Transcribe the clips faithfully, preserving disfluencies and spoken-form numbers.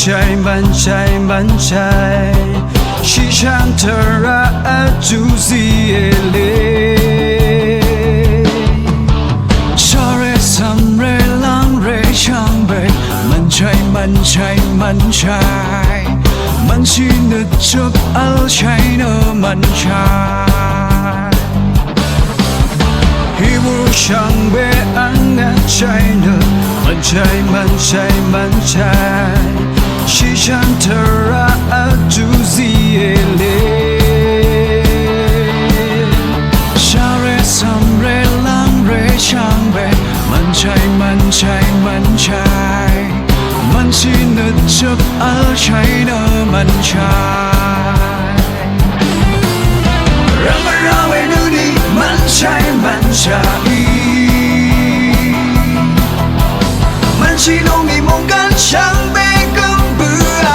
Shai man shai man shai, shi shang tara atu zi e le. Share samre langre shangbe, man shai man shai man shai, man shi nuchup al shai nu man shai. Hiu shangbe anga shai nu, man shai man shai man shai, shi shang tara atu zi e le. Share samre langre shangbe, man shai man shai man shai, man shi nuchup al shai nu man shai. Rama rawe nuni man shai man shai, man shi nongni mongkan shangbe gumbuang.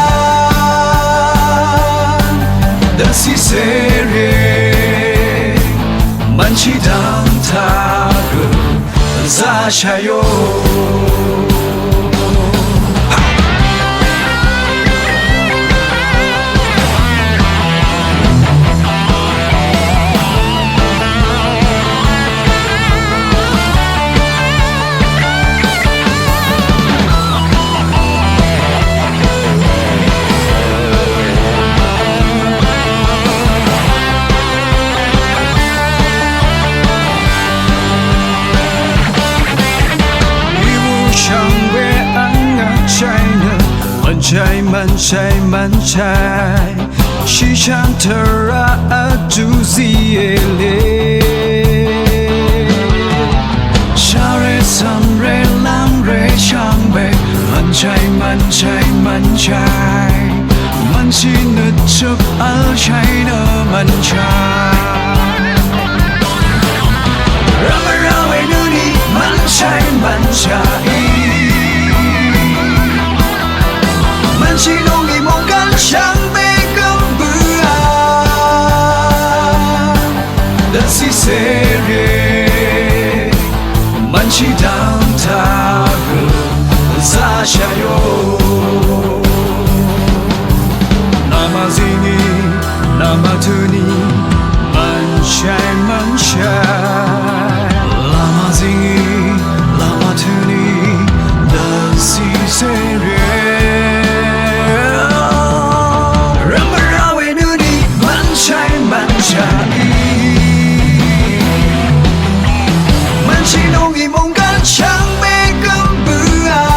Dan si serie, man shi dang tagu za shai yo. Hiu shangbe anga shai nu, man shai man shai man shai, shi shang tara atu zi e le. Share samre langre shangbe, man shai man shai man shai, man shi nuchup al shai nu man shai. Rama rawe nuni man shai man shai, man shi nongni mongkan shangbe gumbuang. Dan si serie, man shi dang tagu za shai yo. Lama zingi, lama tuni, man shai man shai. Lama zingi, lama tuni, dan si serie. Rama rawe nuni man shai man shai, man shi nongni mongkan shangbe gumbuang.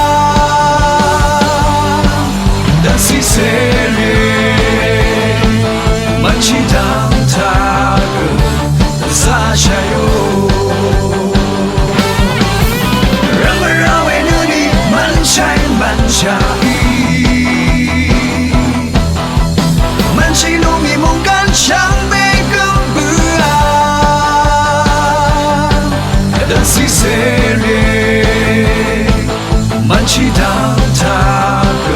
Dan si serie, man shi dang tagu za shai yo. Rama rawe nuni man shai man shai, man shi nongni mongkan shangbe gumbuang. Dan si serie, man shi dang tagu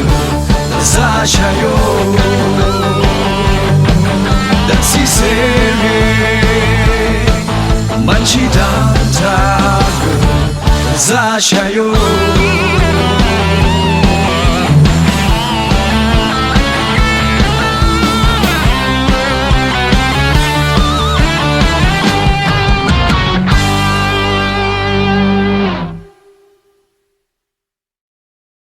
za shai yo. Dan si serie, man shi dang tagu za shai yo.